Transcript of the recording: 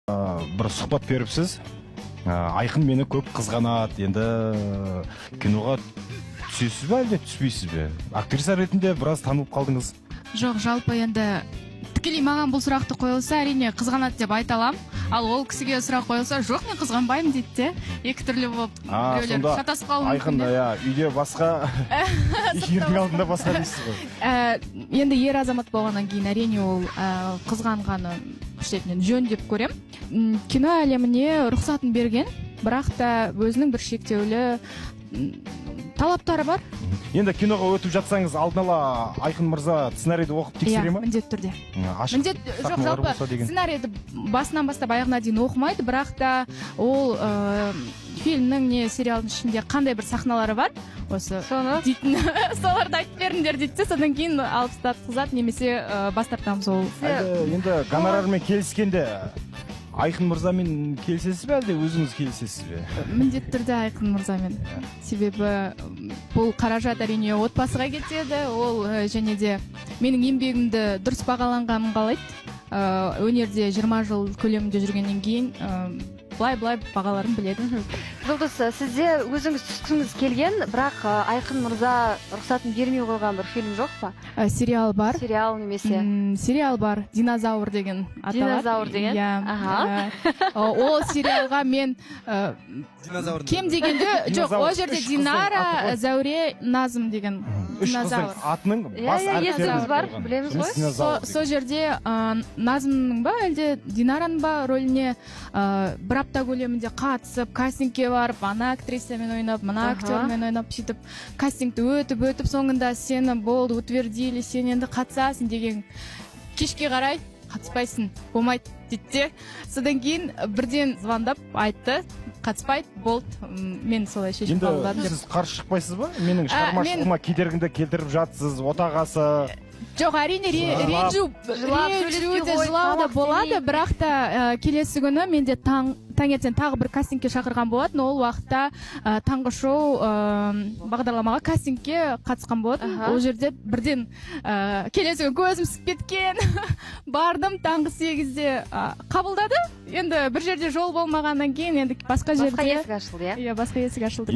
Бір сұхбат беріпсіз. Айқын мені көп қызғанады. Енді киноға түсесіз бе, әлде түспейсіз бе? Актриса ретінде біраз танылып қалдыңыз. Жоқ, жалпы енді тікелей маған бұл сұрақты қойылса, әрине, қызғанады деп айта аламын. Ал ол кісіге сұрақ қойылса, жоқ, мен қызғанбаймын дейді де. Екі түрлі болып А, біреулер сонда шатасып қалуы мүмкін Айқын де. Иә, үйде басқа, эфирдің алдында басқа дейсіз ғой. Енді ер азамат болғаннан кейін, әрине, ол қызғанғаны шетінен жөн деп көрем. Кино әлеміне рұқсатын берген, бірақ та өзінің бір шектеулі талаптары бар. Енді киноға өтіп жатсаңыз, алдын ала Айқын мырза сценарийді оқып тексере Иә, ма? міндетті түрде. Ашық Міндет жоқ. сахналар Жалпы болса деген. сценарийді басынан бастап аяғына дейін оқымайды, бірақ та ол фильмнің не сериалдың ішінде қандай бір сахналары бар осы Соны дейтін, соларды айтып беріңдер дейді де, содан кейін алып тастатқызады немесе бас тартамыз ол. Әлде енді гонорармен келіскенде Айқын мырзамен келісесіз бе, әлде өзіңіз келісесіз бе? Міндетті түрде Айқын мырзамен, себебі бұл қаражат, әрине, отбасыға кетеді. Ол және де менің еңбегімді дұрыс бағаланғанын қалайды. Өнерде 20 жыл көлемінде жүргеннен кейін былай былай бағаларын біледі. Жұлдыз, сізде өзіңіз түскіңіз келген, бірақ Айқын мырза рұқсатын бермей қойған бір фильм жоқ па? Сериал бар. Сериал немесе Сериал бар, «Динозавр» деген аталады. «Динозавр» деген? Иә. Аха. Ол сериалға мен Динозавр. кем дегенде, жоқ, Динозавр ол жерде үш қыздың Динара, аты ғой. Зәуре, Назым деген Үш динозавр. қыздың атының Иә, бас иә, әріптерін есіміз бар, қойған. білеміз ғой. Динозавр Сол жерде Назымның ба, әлде Динараның ба рөліне бір апта көлемінде қатысып, кастингке барып, ана актрисамен ойнап, мына актермен ойнап, сөйтіп кастингті өтіп өтіп, соңында сені болды, утвердили, сен енді қатысасың деген, кешке қарай қатыспайсың, болмайды дейді де. Содан кейін бірден звондап айтты: қатыспайды, болды. Мен солай шешім Енді қабылдадым деп. сіз қарсы шықпайсыз ба? Менің шығармашылығыма кедергіңді келтіріп жатсыз, отағасы. Жоқ, әрине, Жылап. ренжу Жылап, ренжу сөйлеспей де, қойып, жылау да тамақ болады, істемей. бірақ та келесі күні менде таңертең тағы бір кастингке шақырған болатын. Ол уақытта таңғы шоу бағдарламаға кастингке қатысқан болатын. Ол жерде бірден келесі күні көзім ісіп кеткен бардым таңғы 8-де, қабылдады. Енді бір жерде жол болмағаннан кейін енді басқа Басқа жерде есік ашылды, иә. Иә, басқа есік ашылды.